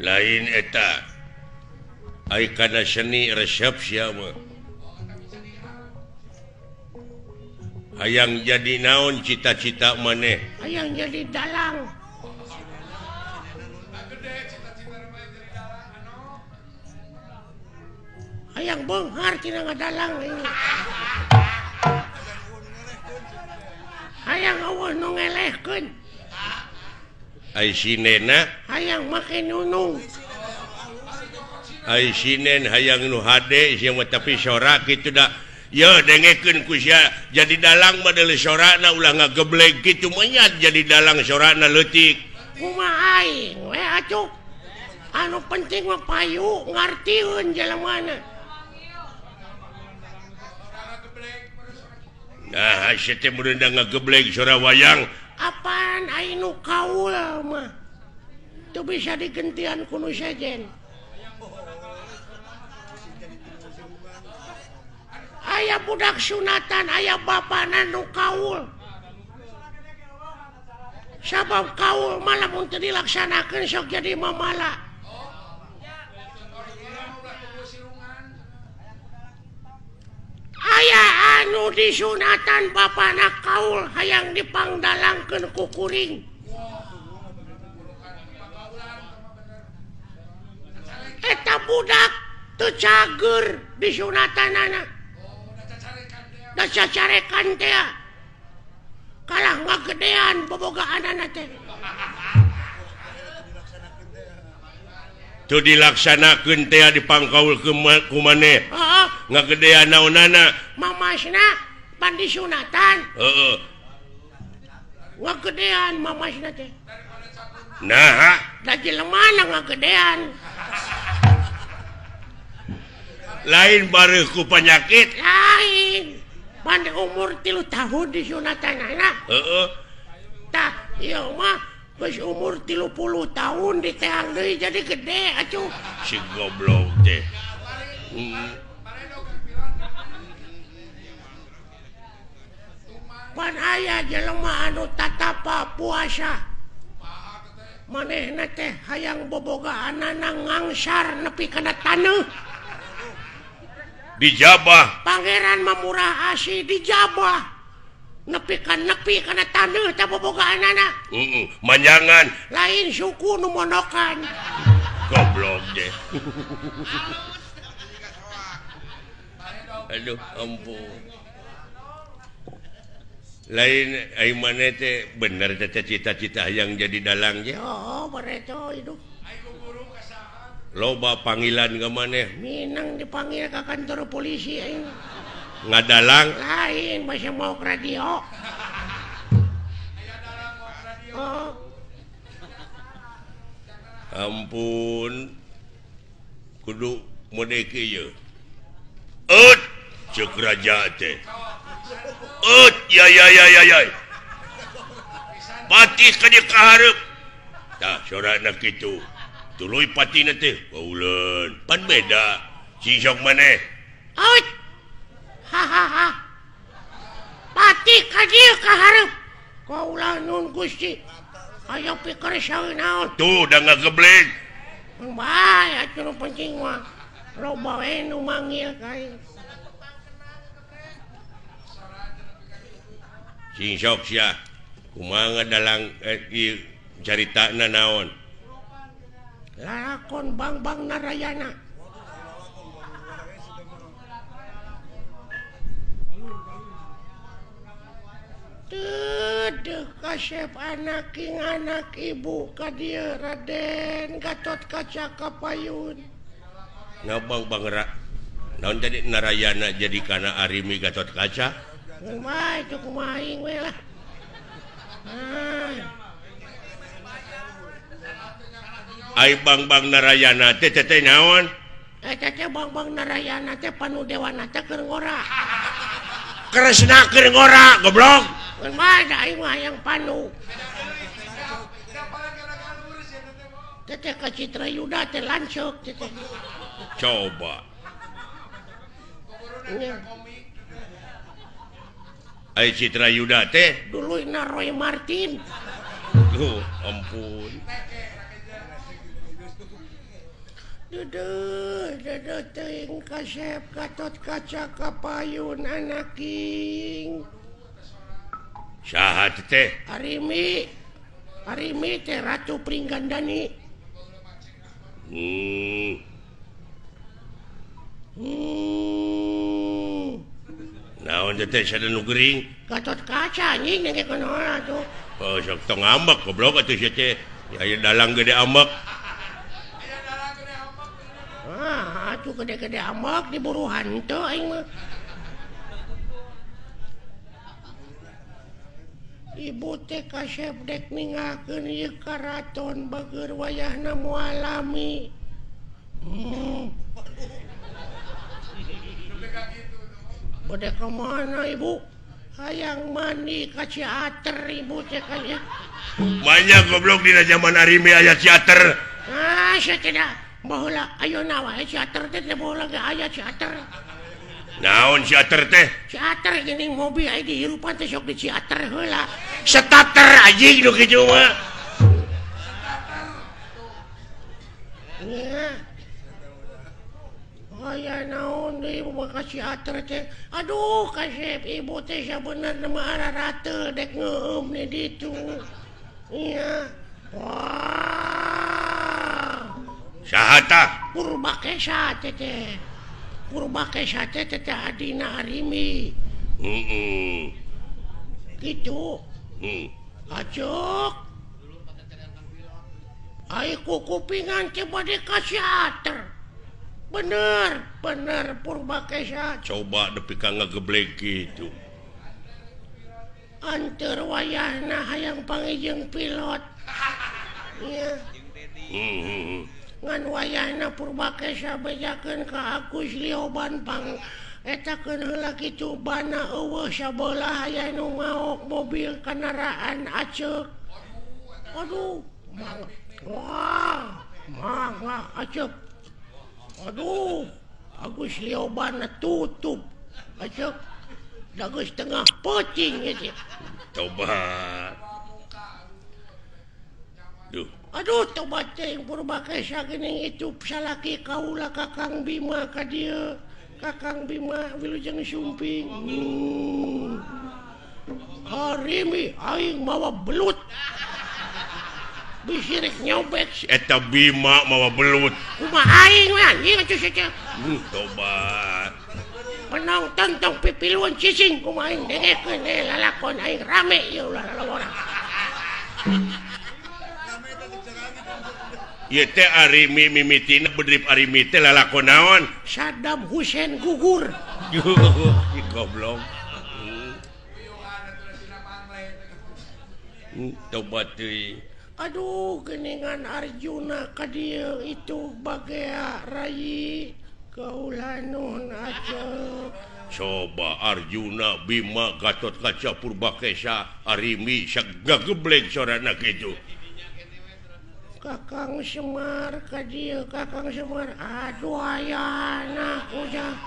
Lain eta ai kana seni resep sia mah. Hayang jadi naon cita-cita maneh? Hayang jadi dalang. Hayang beunghar tina ngadalang. Hayang eueuh nu ngelehkeun. Ai sinena hayang make nunung. Ai sinen hayang nu hade sia mah tapi sora kitu da. Ye dengekeun ku sia jadi dalang mah deuleu sorana ulah ngageblek kitu menyat jadi dalang sorana leutik. Kumaha aing we atuh. Anu penting mah payu ngartieun jelemana. Nah, sia teh mun ngageblek sora wayang. Apaan aing nu kaul mah. Teu bisa digentian ku nu sejen. Aya budak sunatan, aya bapana nu kaul. Sabab kaul mah lamun teu dilaksanakeun sok jadi mamala. Aya anu disunatan bapana kaul hayang dipangdalangkeun ku kuring. Eta budak teu cager disunatanana. Da cacarekan teh kalah ngagedean bobogaanana teh. Teu dilaksanakeun teh dipangkaul ku maneh. Heeh. Ngagedean naonana? Mamasna pan disunatan. Heeh. Ngagedean mamasna teh. Naha? Da jelemana ngagedean. Lain bareuh ku penyakit. Lain. Pan umur 3 tahun disunatanana. Heeh. Tah, ieu mah geus umur 30 tahun diteang deui jadi gede atuh. Si goblok teh. Pan aya jelema anu tatapa puasa. Manehna teh hayang bobogaanana ngangsar nepi kana taneuh. Dijabah. Pangeran Mamurah Asih dijabah. Nepi kana taneuh teh bobogaanana. Heeh, manjangan. Lain suku nu monokan. Goblok deh. Aduh, ampun. Lain ai maneh teh bener teh cita-cita hayang jadi dalang je. Oh, bareto hidup. Loba panggilan ke maneh? Minang dipanggil ke kantor polisi aing. Ngadalang? Lain, masih mau ke radio. Oh. Ampun. Kudu mode kieu. Eut, ceuk raja teh. Eut, ya ya ya ya ya. Patih ka dieu ka hareup. Tah sorana kitu. Tuluy patina teh kauleun pan beda si sok maneh. Out. Ha ha ha. Pati ka dieu ka hareup. Kaula nun Gusti. Aya pikir saeun naon. Tuh da ngageblek. Bae atuh nu penting mah. Loba we nu manggil ka aing. Sing sok sia. Kumaha dalang ieu caritana naon? Lalakon Bang-Bang Narayana. Teuh kasep anak king anak ibu ka dieu Raden Gatot Kaca Kapayun. Ngabang Bang Ra. Naon jadi Narayana jadi kana Arimi Gatot Kaca? Kumaha itu kumaha aing we lah. Ah. Ai Bang-Bang Narayana teh teh naon? Eta teh Bang-Bang Narayana teh panu dewana teh keur ngora. Kresna keur ngora, goblok. Kumaha da aing mah hayang panu. Teh ka Citra Yuda teh lanceuk teh. Coba. Ai Citra Yuda teh duluyna Roy Martin. Duh, ampun. Duduh, duduh teuing kasep Gatot Kaca kapayun anaking. Saha teh? Arimi. Arimi teh Ratu Pringgandani. Naon teh sada nu gering? Gatot Kaca anjing nengke kunaon atuh. Oh, sok tong ambek goblok atuh sia teh. Aya dalang gede ambek. Ah, atuh gede-gede ambek diburu hantu aing mah. Ibu teh kasep dek ninggalkeun ieu karaton bageur wayahna moal lami. Bade ka mana ibu? Hayang mandi ka Ciater ibu teh kaya. Banyak goblok dina zaman Arimi aya Ciater. Ah, sia tidak. Baheula ayeuna wae Ciater teh teh baheula ge aya Ciater. Naon Ciater teh? Ciater geuning mobil aya dihirupan teh sok di Ciater heula. Starter anjing nu kitu mah. Nya. Aya naon deui ibu ka Ciater teh. Aduh kasep ibu teh sabenerna mah ararateul dek ngeueum di ditu. Iya. Wah. Saha tah? Purbakesa teh teh. Purbakesa teh teh adina Arimi. Heeh. Kitu. Acuk. Ai kukupingan teh bade ka Ciater. Bener, bener Purbakesa. Coba nepi ka ngageblek kitu. Anteur wayahna hayang pangijeng pilot. Iya. Ngan wayahna Purbakesa bejakeun ka Agus Lioban pang etakeun heula kitu bana eueuh sabelah aya nu maok mobil kendaraan aceuk. Aduh, mang. Wah, mangga aceuk. Aduh, Agus Lioban tutup. Aceuk. Dagus tengah peuting ieu teh. Tobat. Duh. Aduh, tobat teh Purbakesa geuning itu salaki kaula Kakang Bima ka dieu. Kakang Bima wilujeng sumping. Arimi aing mawa belut. Bisi rek nyobek si eta Bima mawa belut. Kumaha aing we anjing atuh sia. Tobat. Penonton tong pipiluan cicing kumaha aing dengekeun lalakon aing rame ieu ulah lalawora. Ieu teh Arimi mimitina bedrip Arimi teh lalakon naon? Saddam Hussein gugur. Ih goblok. Tobat teuing. Aduh geningan Arjuna ka dieu itu bagea rayi kaula nun aceuk. Coba Arjuna Bima Gatot Kaca Purbakesa Arimi sagageblek sorana kitu. Kakang Semar ka dieu Kakang Semar aduh ayana ujang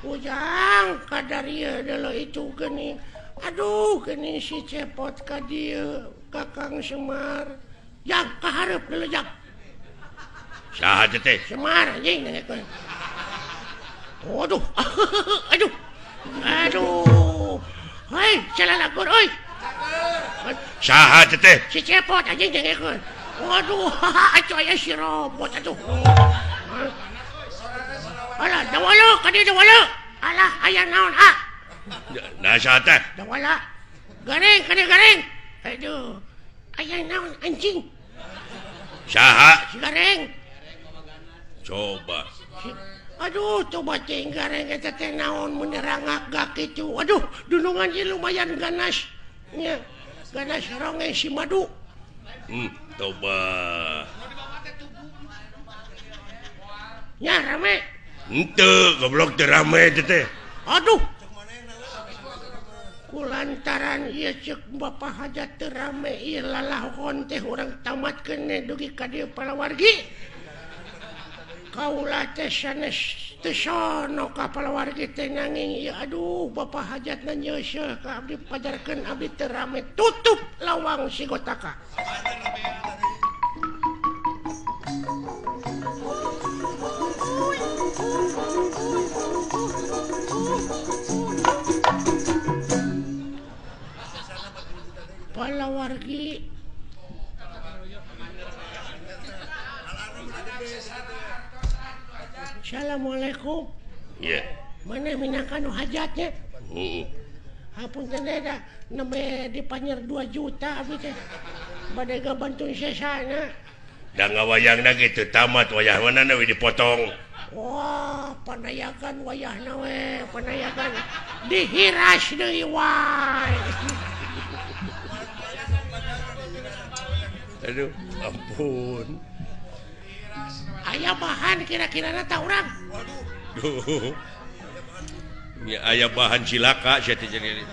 ujang kadarieu deuleu itu geuning aduh geuning si Cepot ka dieu Kakang Semar jang ka hareup deuleu jang. Saha teh? Semar anjing dengekeun. Aduh, aduh, aduh, hei, salah lakur, oi. Saha teh? Si Cepot anjing dengekeun. Waduh, atuh aya si robot atuh. Alah, dawala, ka dieu dawala. Alah, aya naon ah? Nah, saha teh? Dawala. Gareng, ka dieu gareng. Aduh, aya naon anjing? Saha? Si gareng. Coba. Aduh, coba cing gareng eta teh naon menerangak gak kitu. Aduh, dunungan ieu lumayan ganas. Nya, ganas ronge si madu. Coba. Nya rame. Henteu, goblok teu rame teh. Aduh. Kulantaran ieu ceuk Bapak Hajat teu rame ieu lalahon teh urang tamatkeun dugi ka dieu palawargi. Kaula teh sanes teu sono ka palawargi teh nanging ieu aduh Bapak Hajatna nyeuseuh ka abdi pajarkeun abdi teu rame tutup lawang Sigotaka. wargi. Assalamualaikum. Iya. Mana minangka nu hajatnya? Heeh. Hapunten da nembe dipanyer 2 juta abdi teh. Bade gabantun sesana. Da ngawayangna kitu tamat wayah mana we dipotong. Wah, panayagan wayahna we, panayagan dihiras deui wae. Aduh, ampun. Aya bahan kira-kirana ta urang. Waduh. Nya aya bahan cilaka sia teh jadi.